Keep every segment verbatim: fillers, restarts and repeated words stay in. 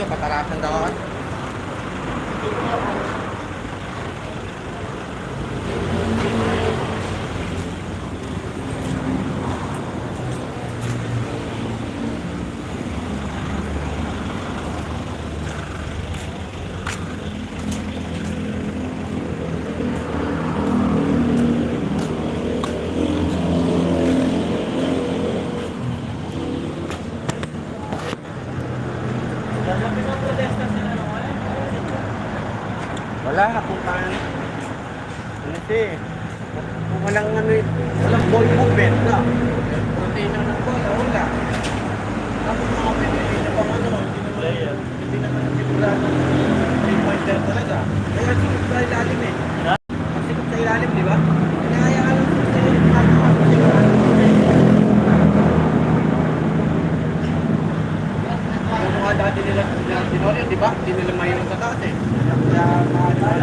Patarakan daw. Wala, kung paano. Kasi, kung walang ano eh, walang ball movement na. Rotation ng bola, wala. Tapos mga pinili na pang ano, hindi naman, hindi naman sigurado. Three-pointer talaga. Kaya siguro sa ilalim eh. Siguro sa ilalim, di ba? Kaya kaya ka lang siguro sa ilalim. Yung mga dati nila, nila Tenorio, di ba? Hindi nila mayroon sa taas eh. Kaya, kaya,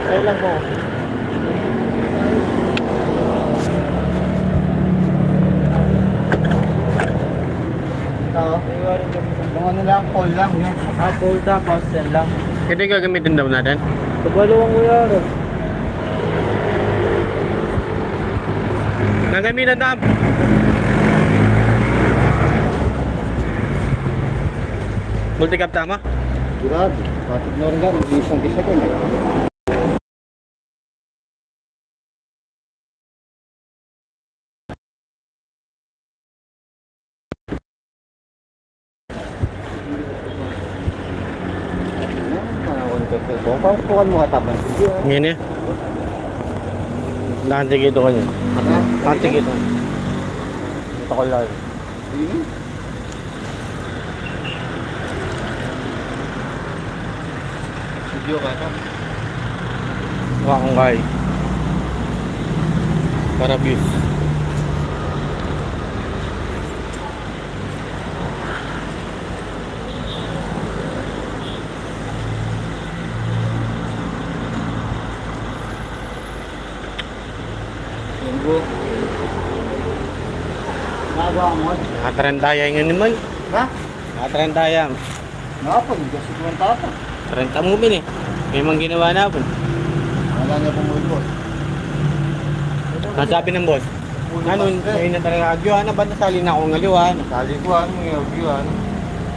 Ayun lang po. Ito. Yung ano lang, call lang yun. Ah, call tapos yan lang. Ito yung gagamitin daw natin? Pagwaluan ko yan. Nagamitan tam. Multicab tama? Grabe. Patik na rin lang. Isang isa ko na. Ngayon eh. Nanti gitu kanya. Nanti gitu. Ito ko lang. Video ka pa? Wala akong kay. Para views. Linggo. Nagawa mo? Nakatrenta ya yung animal. Ha? Nakatrenta ya. Nakapag, kasi kwenta pa. Trenta mo bin eh. May mang ginawa na po. Wala niya pong boss. Nasabi ng boss. Ano, eh, na talaga. Agyo, ano ba nasali na akong aliwan? Sali ko, ano, yung agyo, ano.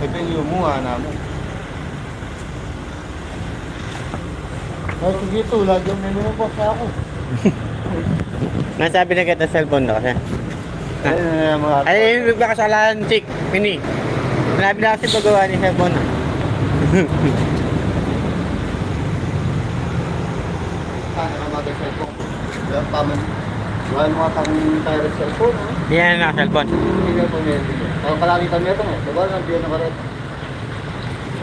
Ito yung lumuha namin. Ay, sige, ito, lagi ang may lumabas sa ako. Nasabi na kita cellphone na kasi. Ay, ay, mga ay, baka sa lahat, chick, ini. Sinabi na kasi paggawa ni cellphone na. Sana ka mag-cellphone. Wala pa man. Wala mga tang tayo ng cellphone, ha? Yan na, cellphone. Hindi ka po meron. Ang kalalitan meron, eh. Diba, nang biyan na ka rin?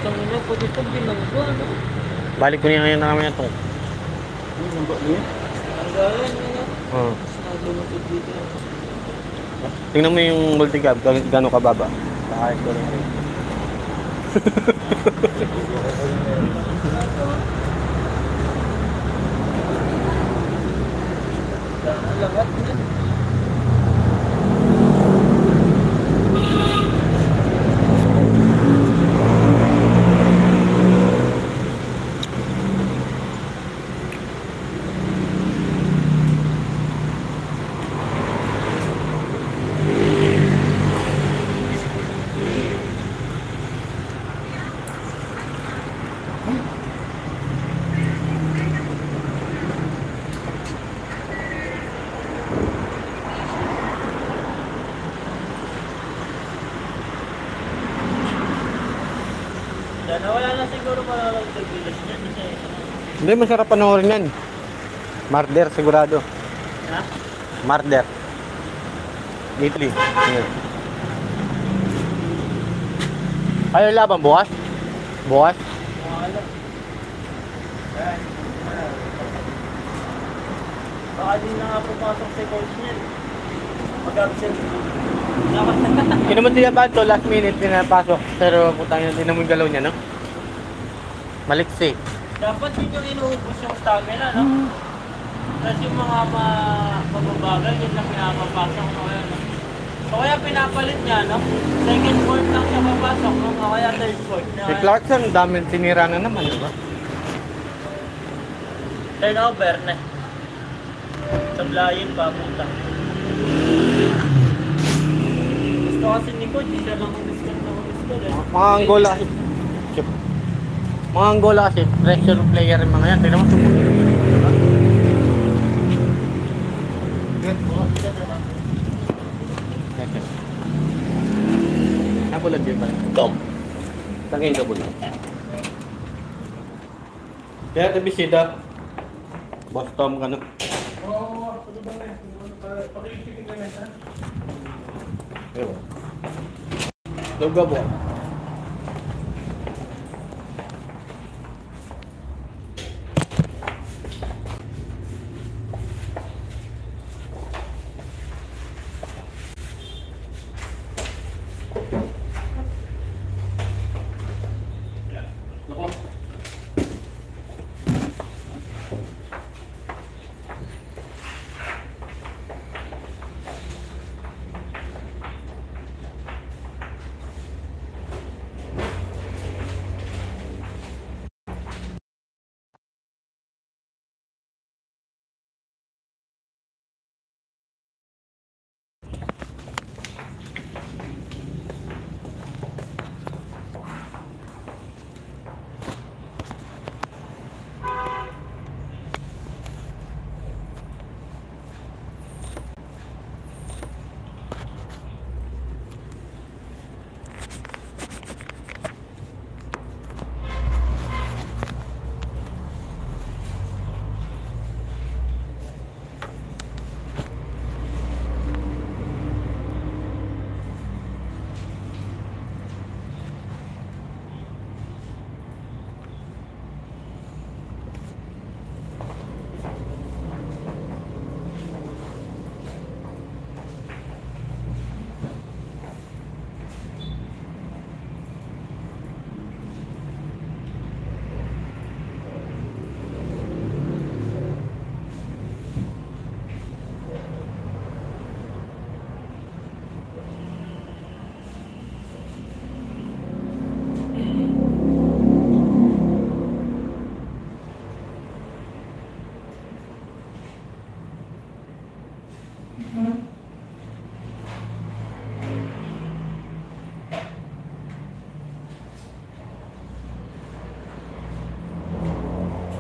Tangina, pati pag binangga, no? Balik ko niya ngayon na kami na to. Ano ba niya? Tanggalan niya na. Oo. Mas nalulungkot dito. Tingnan mo yung multicab, gan-, gano'ng kababa. Bakit ko lang yun? Ang lakas niya. Sana wala na siguro manonood sa Pinas niyan kasi hindi, masarap panoorin yan. Murder sigurado. Ha? Murder. Italy. Ayan. Ay, laban bukas? Bukas? Wala. Baka di na nga pupasok si coach niyan. Mag-absent. Dapat. Kinumot niya pa to, last minute pinapasok. Pero putang ina, tinan mo yung galaw niya, no? Maliksi. Dapat yun yung inuubos yung stamina, no? Hmm. Kasi yung mga ma-, mababagal, yun lang pinapapasok mo yun, no? O kaya pinapalit niya, no? Second fourth lang siya papasok, no? O kaya third fourth. Si Clarkson, daming sinira na naman, di ba? Turnover na. Sablayin pa, puta. Gusto kasi ni coach, isa lang ang score na ang score, eh. Mga Angola kasi, mga Angola kasi, pressure player yung mga yan. Tingnan mo, sumusunod. Napulad yun pala. Tom. Tangin ka, Bul. Kaya ito, bisita. Boss Tom, ano? Oo, pwede ba na? Pwede ba na? Pakikitin ka na, ha? Ewan. Lugaw po.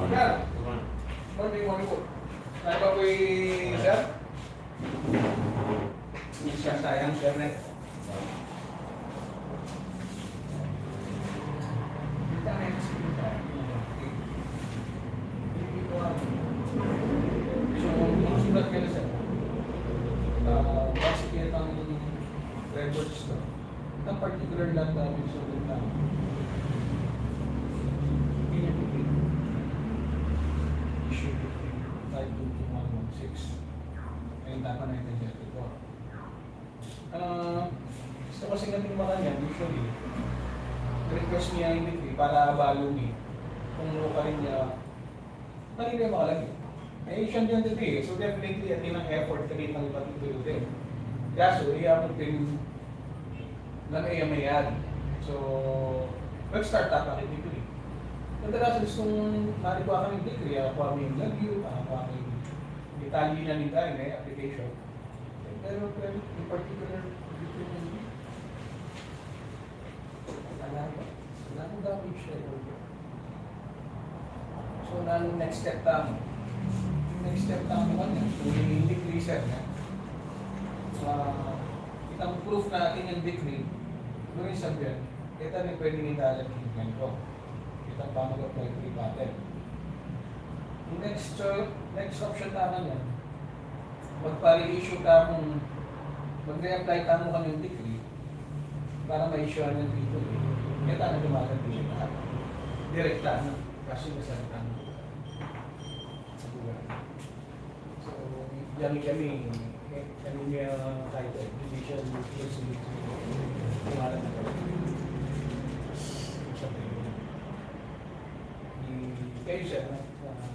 Sir, morning, morning po. Naiba po i-, sir? Minsan sayang, sir, ne? So, ang sulat ka na, sir. Ah, base kaya pang records, no? Itang particular lot damage sa bintana. Issue five two two one one six. Ayun, tama na yung twenty-four. Ah, gusto kasi natin makanyan, usually, request niya yung decree para balumi. Kung local niya, Nalilima ka lagi. Eh, siya din today, eh. So, definitely, atin ang effort kami pang ipatituloy din. Kaso, iya mo pin na may mayad. So, nag-start up ang degree. Kadalasan, gusto mong malikuha kami degree, ah, kuha mo yung lagyu, ah, kuha mo yung detalye na rin tayo, may application. Pero, pero, in particular, dito yung Wala po. Wala pong damage record. So, nanung next step tamu? Yung next step tamu kanya, kung yung decree, sir, na, ah, itang proof natin yung decree, pero yung sabihan, kita na pwede ni talent treatment ko. Kita pa mag-apply ko yung patent. Yung next, uh, Next option tamu yan. Magpa-reissue tamu, mag-reapply tamu kanu king decree para ma-issue-an yang titulo. Kaya tamu dumagan dito. Direkta na. Kasi nasali tamu. So, yan kami, eh, kami niya kahit judicial, judicial, kumanan na kami. Sa tayo. Di, kayo, sir, na, na,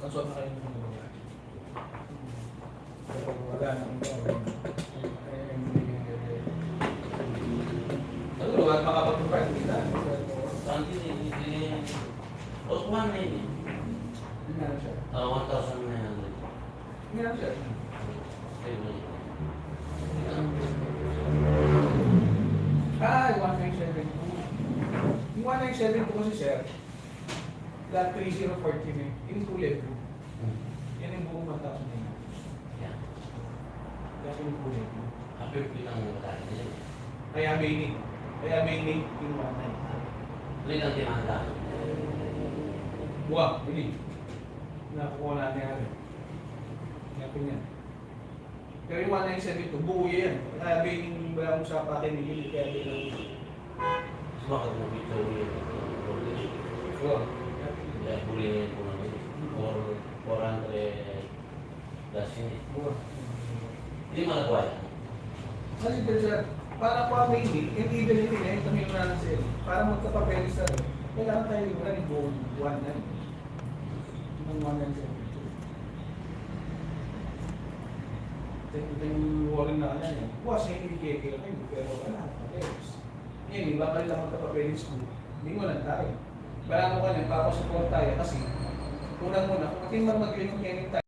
Kaso na kayo ng mga babae. Pero wala na yung ano, eh, eh, eh, eh, eh. Ano, wala makapag-provide kita. Saan din eh, eh, oh, one nine eh. Yun nga, sir. Ah, one thousand nine hundred. Yun nga, sir. Ayun, ayun. Ah, one nine seven two. Yung one nine seven two kasi, sir, Lot three zero fourteen eh. Yung kulay blue. Hmm. Yan yung buong one thousand nine hundred. Yan. Kasi yung kulay blue. Happy bilang ng babae niya. Kaya may ni-, kaya may ni-, yung one nine. Ulit ang tinatawag. Buwa, ini. Nakuha na niya rin. Kaya po niya. Pero yung one nine seven two, buo yan. Kaya bing wala akong sa pakin ni Gil, kaya bing Sumakat mo picture niya. Oo. Kaya huli niya yung mga four, four hundred plus yun eh. Oo. Hindi malagwa yan. Kasi ito siya, para kuha may hindi, yung even if yun, ito may wala na sa'yo. Para magkapapeles sa, kailangan tayo yung wala ni buong one nine. Ang one nine seven two. Ito yung warning na kanya niya. Bukas na yung ibigay kayo kayo, pero wala, papeles. Ngayon, iba pa rin lang magkapapeles ko. Hindi mo lang tayo. Wala mo kanya, papasuport tayo kasi unang-una, kung ating mag-inom anytime,